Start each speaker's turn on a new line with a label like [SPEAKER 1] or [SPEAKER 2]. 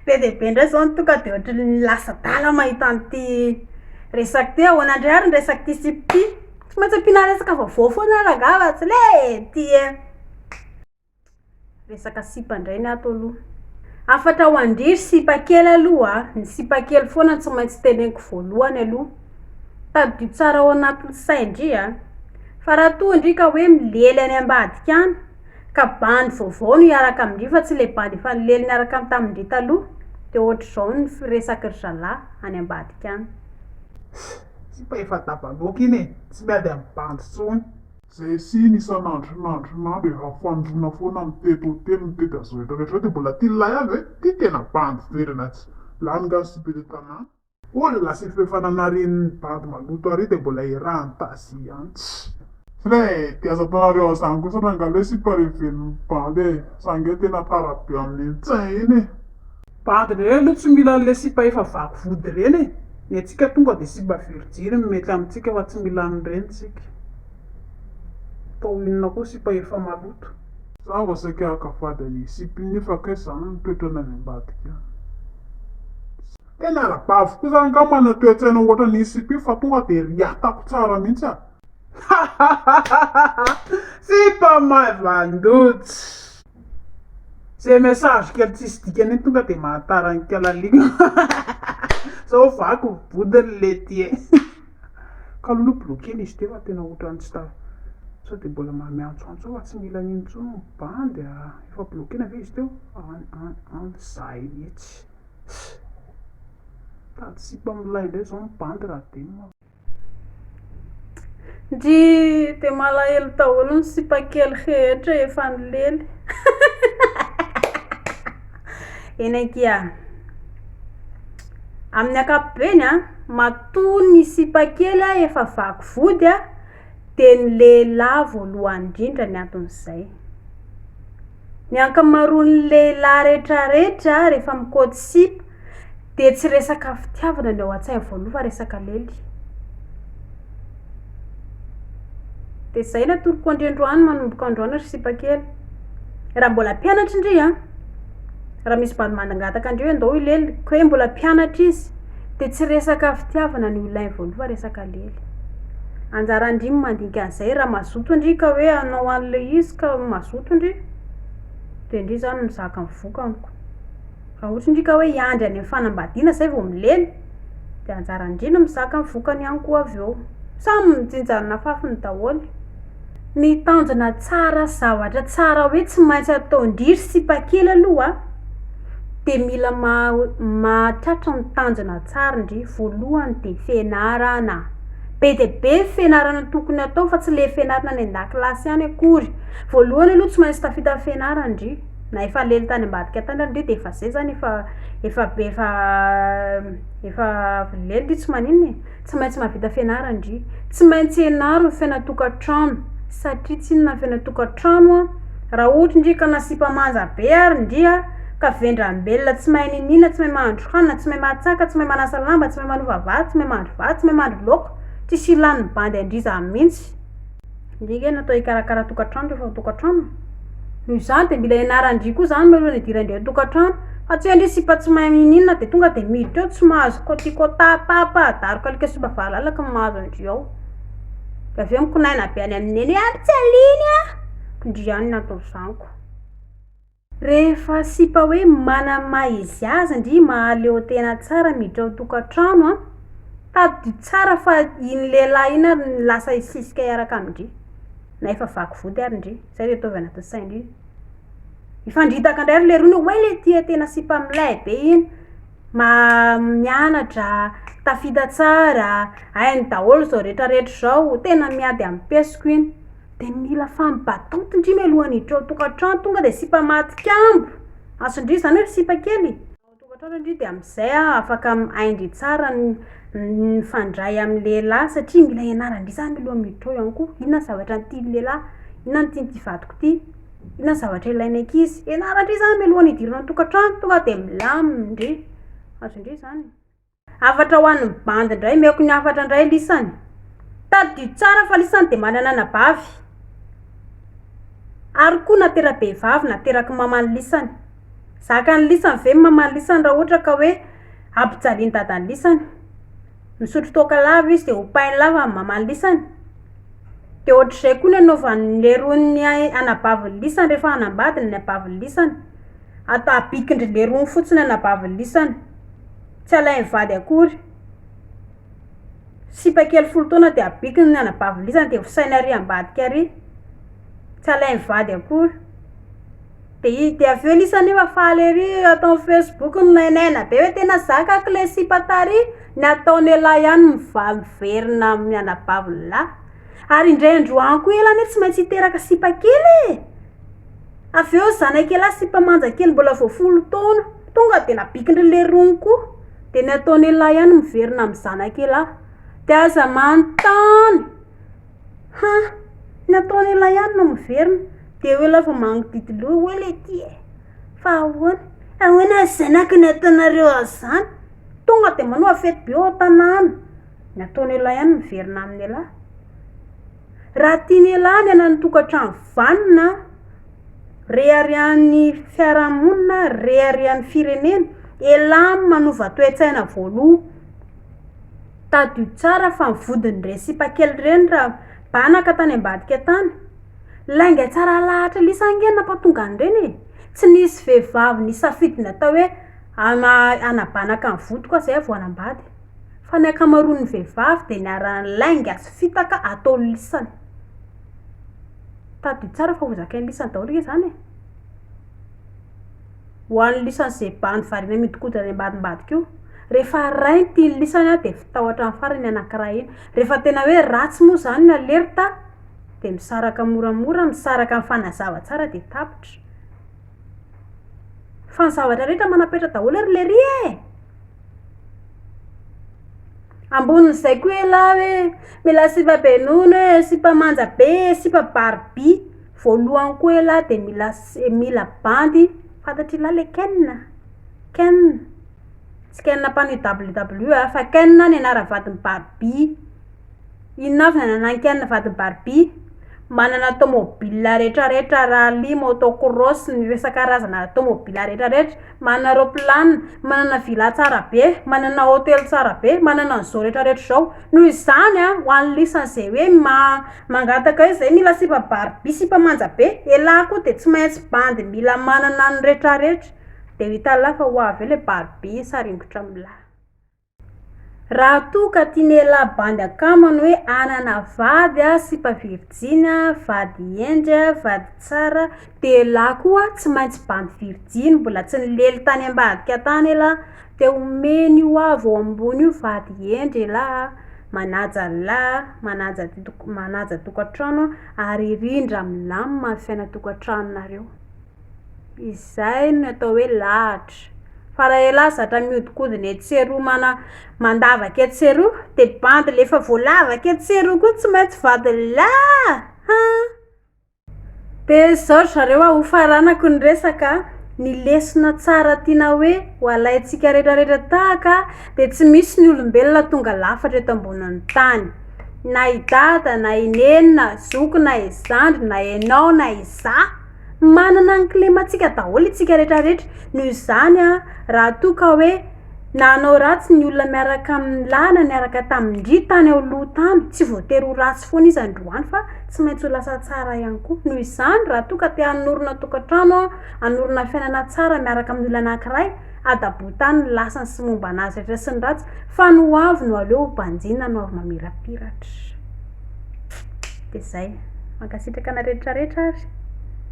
[SPEAKER 1] Be dia be indray izao no tonga dia ohatran'ny lasa adala mahita an'ity resaka ity. Ahoana indray ary ny resak'ity sipa ity? Tsy maintsy ampiana resaka vaovao foana rangahy fa tsy le ty e. Resaka sipa indray ny ato aloha. Hafatra ho an-dry ry sipa kely aloha a, ny sipa kely foana no tsy maintsy teneniko voalohany aloha. Tadidio tsara ao anatin'ny sain-dry a, fa raha toa ndry ka hoe milely any ambadika any, ka bandy vaovao no hiaraka amin-dry fa tsy ilay bandy efa nilely niaraka tamin-dry taloha, dia ohatr'izao ny firesaky ry zalahy any ambadika any.
[SPEAKER 2] Sipa efa dabaloaka iny e, tsy miady amin'ny bandy intsony. Zay siny isan'andro isan'andro isan'andro efa fandroana foana mitety hotely mitety an'izao rehetra rehetra izao dia mbola tia lay ihany ve? Ty tena bandy toerana tsy lany nga ny sipa eto an-tanàna. Olona sipa efa nanarian'ny bandy maloto ary dia mbola iarahan'i Tazi ihany tsy. Fre, dia aza ataonareo an'izany kosa rangahy le sipa reven'ny bandy e, za ange tena tara be amin'iny tsain iny e. Bandy indray aloha tsy mila an'ilay sipa efa vaky vody ireny e! Ny antsika tonga dia sipa virjiny no mety amintsika fa tsy mila an'ireny tsika. Atao inona koa sipa efa maloto. Za vao saika haka vady an'iny sipa iny nefa kay zany no toetrany any ambadika any. Tena ara-bavy koa zany angaha manana toe-tsaina ohatran'iny sipa iny fa tonga dia riatako tsara mihitsy a! Hahahaha! Sipa maivan-dotsy! Zay message kely tsisy dikany iny tonga dia mahatara an'i Kalalina. Zao vaky ny vodiny letia e. Ka aloha bloquer-na izy teo fa tena ohatran'ny tsy ta, sao dia mbola maha miantsoantso eo fa tsy mila an'iny intsony ny bandy a. Efa bloquer-na ve izy teo? Any any any, zay mihitsy. Mitady sipa milay indray izao ny bandy raha demina.
[SPEAKER 1] Ndry dia malahelo daholo ny sipa kely rehetra efa nilely. Eny akia. Amin'ny ankapobeny an, matoa ny sipa kely efa vaky vody an, dia ny lehilahy voalohany indrindra ny anton'izay. Ny ankamaroan'ny lehilahy rehetrarehetra rehefa mikaoty sipa dia tsy resaka fitiavana ny ao an-tsainy voalohany fa resaka lely. Dia izay no atoroko an-dry androany manomboka androany ry sipa kely. Raha mbola mpianatra ndry an, raha misy bandy mangataka an-dry hoe ndao hilely, ka hoe mbola mpianatra izy, dia tsy resaka fitiavana no ilainy voalohany fa resaka lely. Anjaran-dry ny mandinika an'izay, raha mazoto ndry ka hoe hanao an'ilay izy ka mazoto ndry, dia ndry izany mizaka ny vokany ko. Raha ohatra ndry ka hoe hiandry any amin'ny fanambadiana izay vao milely, dia anjaran-dry no mizaka ny vokany ihany koa avy eo. Samy mijinja ny nafafiny daholo. Ny tanjona tsara sy zavatra tsara hoe tsy maintsy ataon-dry ry sipa kely aloha dia mila mahatratra ny tanjona tsara ndry. Voalohany dia fianarana. Be dia be ny fianarana tokony atao fa tsy le fianarana any an-dakilasy ihany akory. Voalohany aloha tsy maintsy tafita ny fianarana ndry. Na efa lely tany ambadika tany ary ndry dia efa zay zany efa efa be efa efa avy nilely ndry tsy maninona e. Tsy maintsy mahavita fianarana ndry. Tsy maintsy ianaro ny fiainan-tokantrano satria tsy inona ny fiainan-tokantrano an, raha ohatra ndry ka nasipa manja be ary ndry an, ka vendrambelona tsy mahay niniana, tsy mahay mahandro hanina, tsy mahay mahatsaka, tsy mahay manasa lamba, tsy mahay manova vary, tsy mahay mahandro vary, tsy mahay mahandro laoka, tsisy ilan'ny bandy an-dry zany mihitsy. Ndry nge natao hikarakara tokantrano rehefa ao tokantrano. Noho izany dia mila ianaran-dry koa izany mialohan'ny hidiran-dry ao tokantrano. Fa tsy hoe ndry sipa tsy mahay mininona dia tonga dia miditra eo tsy mahazo kôtikôta papa, daroka alika sy valala ka mahazo an-dry ao. Dia avy eo mikonaina be any amin'ny neny hoe ampijaliany aho. Ndry ihany no ataon'izany ko. Rehefa sipa hoe manana maha izy azy ndry mahaleo tena tsara miditra ao tokantrano an, tadidio tsara fa iny lehilahy iny ary no lasa hisisika hiaraka amin-dry, na efa vaky vody ary ndry, zay de ataovy anatin'ny sain-dry. Hifandritaka indray ry lerony hoe oay le tia tena sipa milay be iny, mianatra, tafita tsara, hainy daholo izao rehetra rehetra izao, tena miady amin'ny pesiko iny. Dia mila femme battante ndry mialohan'ny hiditra ao an-tokantrano, tonga dia sipa maty kambo, azon-dry izany hoe ry sipa kely? Ao an-tokantrano ndry dia amin'izay afaka hain-dry tsara ny mifandray amin'ny lehilahy satria mila ianaran-dry izany mialohan'ny miditra ao ihany koa, inona ny zavatra tian'ny lehilahy, inona no tian'ity vadiko ity, inona ny zavatra ilain'ny ankizy, ianaran-dry izany mialohan'ny hidirana ao an-tokantrano, tonga dia milamina ndry, azon-dry izany. Hafatra ho an'ny bandy indray, omeko ny hafatra indray lisany. Tadidio tsara fa lisany dia manana anabavy. Ary koa natera-behivavy, nateraky maman'i lisany. Zakan'ny lisany ve ny maman'ny lisany raha ohatra ka hoe ampijalian'i dadan'ny lisany? Misotro toaka lava izy dia ompainy lava ny maman'ny lisany? Dia ohatr'izay koa ny anaovan'ny lerony ny anabavin'ny lisany rehefa hanambady ny anabavin'ny lisany. Atao abikin-dry lerony fotsiny anabavin'ny lisany. Tsy alainy vady akory. Sipa kely folo taona dia abikiny ny anabavin'ny lisany dia vosainy ary ambadika ary. Tsy alainy vady akory. Dia i- dia avy eo lisany nefa faly ery atao amin'ny facebook minainaina be hoe tena zakako ilay sipa tary. Ny ataon'elah ihany miva- miverina amin'ny anabavin'lah. Ary indray andro any koa elah anie tsy maintsy hiteraka sipa kely e! Avy eo zanak'elah sipa manja kely mbola vao folo taona, tonga dia nabikin-dry lerony koa. Dia ny ataon'elah ihany miverina amin'ny zanak'elah. Dia aza manontany! Ha! Ny ataon'elah ihany no miverina. Dia eo elah vao mangididy loha hoe le ty e! Fa ahoana? Ahoana ry zanako no ataonareo an'izany? Tonga dia manoa fety be ao an-tanàna. Ny ataon'elah ihany miverina amin'elah. Raha tian'elah ny hanana tokantrano vanona, reharehan'ny fiarahamonina, reharehan'ny firenena, elah no manova toe-tsaina voaloha. Tadidio tsara fa ny vodin'ireny sipa kely ireny raha banaka tany ambadika tany, lainga tsara lahatra lisa ange no nampatonga an'ireny e! Tsy nisy vehivavy nisafidy natao hoe hanabanaka ny vodiko aho izay vao hanambady. Fa ny ankamaroan'ny vehivavy dia niharan'ny lainga sy fitaka ataon'ny lisany. Tadidio tsara fa ho zakain'ny lisany daholo ange izany e. Ho an'ny lisany izay bandy variana mihodinkodina any ambadimbadika io. Rehefa ray ny tian'ny lisany dia vitao hatramin'ny farany ny anankiray iny. Rehefa tena hoe ratsy moa izany ny alerte dia misaraka moramora, misaraka mifanazava tsara dia tapitra. Fa ny zavatra rehetra manam-petra daholo ry lery e! Ambonin'izay koa elah hoe mila sipa be nono e, sipa manja be e, sipa barbie. Voalohany koa elah dia mila mila bandy, fantatr'elah le Ken? Ken, tsy Ken mpanao WWE a, fa Ken ny anaran'ny vadin'i Barbie. Inona avy ny ananan'i Ken vadin'i Barbie? Manana tomobile retraretra, rallye, motocross, ny resaka karazana tomobile retraretra. Manana roaplanina, manana villa tsara be, manana hotely tsara be, manana an'izao retraretra izao. Noho izany an, ho an'ny lisan'izay hoe mangataka hoe zay mila sipa barbie, sipa manja be, elah koa dia tsy maintsy bandy mila manana ny retraretra. Dia ho hitan'lah fa ho avy eo ilay barbie hisaringotra amin'lah. Raha toa ka tian'elah bandy akama ny hoe hanana vady a, sipa virjiny a, vady hendry a, vady tsara, de elah koa tsy maintsy bandy virjiny mbola tsy nilely tany ambadika tany elah, de omeny io avo ambony io vady hendry elah a, manaja an'lah, manaja ty tok- manaja tokantrano ary rindra milamina ny fiainan-tokantranonareo. Izay no atao hoe lahatra. Fa raha elah zatra mihodinkodina etsy sy eroa mana- mandavaka etsy sy eroa, de bandy le efa voalavaka etsy sy eroa koa tsy maintsy vadin'lah han! De zao ry zareo a, hofaranako ny resaka, ny lesona tsara tiana hoe ho alaintsika rehetrarehetra tahaka de tsy misy ny olombelona tonga lafatra eto ambonin'ny tany. Na i dada na i neny na zoky na i zandry na ianao na izaho. Manana ny kilemantsika daholo isika rehetra rehetra. Noho izany an, raha toa ka hoe nanao ratsy ny olona miaraka amin'ny lahy na niaraka tamin-dry tany aloha tany, tsy voatery ho ratsy foana izy androany fa tsy maintsy ho lasa tsara ihany koa. Noho izany, raha toa ka te hanorina tokantrano an, hanorina fiainana tsara miaraka amin'ny olona anankiray, adaboy tany ny lasany sy momba an'azy rehetra sy ny ratsy fa ny ho avy no aleo ho banjinina ny ho avy mamirapiratra. Dia izay. Mankasitraka anareo rehetra rehetra ary.